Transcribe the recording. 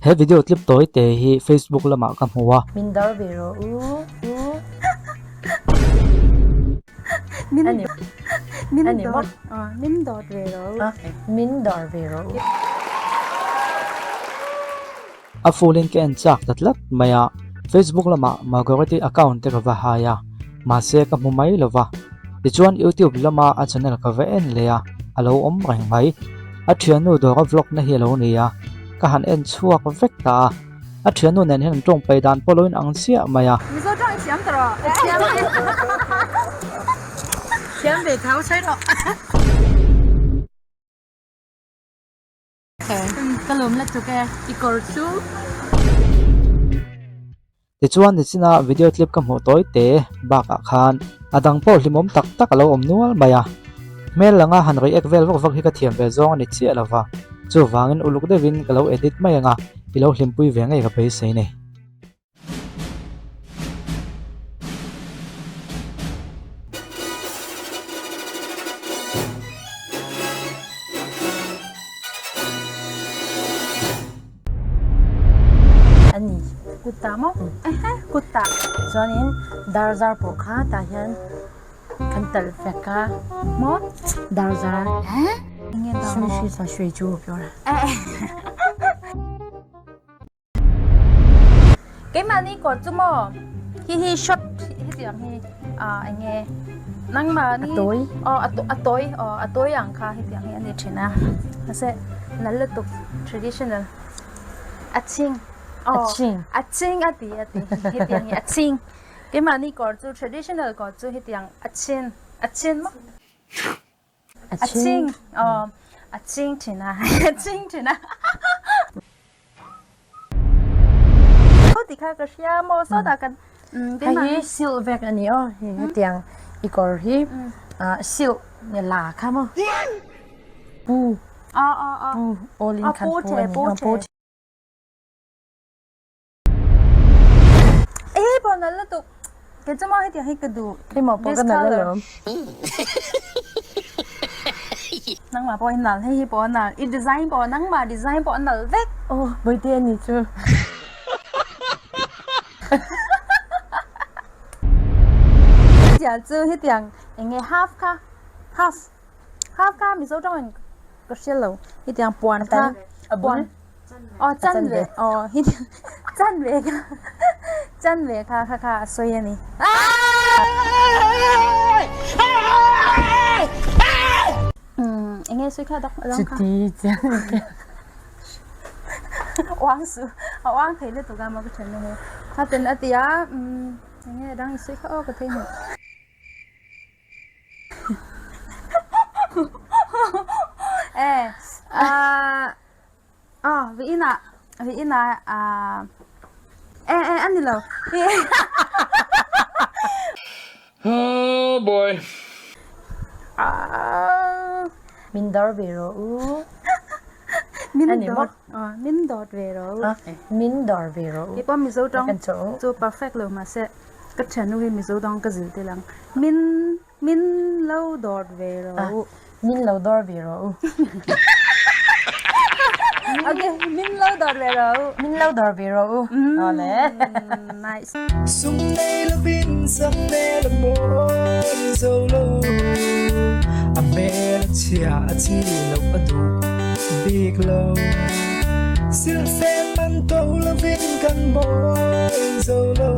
He video clip tawi te hi Facebook lamah ka hmu a. Min dawr ve rawh u u. Min Ani min ani dawr maw? aw min dawr ve rawh u. A min dawr ve rawh u. A full in ka en chak ta tlat mai a, Facebook lamah Margaret-i account te ka va hai a, mahse ka hmu mai lo va. Tichuan YouTube lama a channel ka va en leh a, a lo awm reng mai. A thiannu dawra vlog na hi a lo ni a, ka han en chhuak vek ta a. A thiannu nen hian an tawng pai dan pawh lo in ang chiah mai a. Mizo tawng i thiam ta rawh. Thiam Thiam ve tho sawi rawh. Ka lawm lutuk e, i kawr chu. Tichuan nichina video clip ka hmuh tawi te bakah khan a dang pawh hlimawm tak tak a lo awm nual mai a. Hmel langa han react vel vak vak hi ka thiam ve zawng a ni chiah lo va, chuvangin uluk deuhin ka lo edit mai ang a, i lo hlimpui ve ngei ka beisei nei. A ni. Kut ta maw? Ehe, kut ta. Chuanin dar zar pawh kha tah hian kan talh vek a. Maw? Dar zar. Enge dar? Sui sui sa sui chu pure. Keimahni kawt chu maw hi hi shot hetiang hi ah eng nge nangmahni A tawi aw a a tawi aw a tawi ang kha hetiang hi a ni thin a mahse nal lutuk traditional a chhing aw A chhing a chhing a ti a ti hetiang hi a chhing keimahni kawr chu traditional kawr chu hetiang a chhin a chhin maw. A ching. Aw, a ching thin a, a ching thin a. Ho ti kha ka hria maw sawtah kan Hei hi silk vek a ni aw, hei hetiang i kawr hi silk nge la kha maw? Pu. Pu all in khan pu a ni aw, pu. E pawh nalh lutuk kei chu maw hetiang hi ka duh Keimah pawh ka nalh alawm. Nangmah pawh i nalh hei hi pawh a nalh i design pawh nangmah design pawh a nalh vek. Aw Bawihte a ni chu. Hetiang chu hetiang eng nge half kha half half kha Mizo tawngin ka hria lo hetiang puan kha puan Aw chan ve aw hi chan ve kha chan ve kha kha kha a sawi a ni. Umm eng nge sawi kha dak a dang kha. Chuti chiang ke. Uang su a uang thei lutuk a maw ka then na hi. Kha ten a ti a umm eng nge a dang i sawi kha aw ka thei hmuh. E ah aw vi inah vi inah ah e e a ni lo Oh boy. Ah Min dawr ve rawh u. Min Ani dawr maw? aw min dawr ve rawh u. Min dawr ve rawh u. Keipawh Mizo tawng Kan chawh u. chu perfect lo mahse Ka thiannu hi Mizo dang ka zil tel ang. Min min lo dawr ve rawh u. Min lo dawr ve rawh u. Ok, min lo dawr ve rawh u. Min lo dawr ve rawh u. Awle. Nice. Sum nei lovin sam hmel a mawi zo lo. A hmel a chhia a chi loh a duh bik lo. Silhfen man to lovin kan mawi zo lo.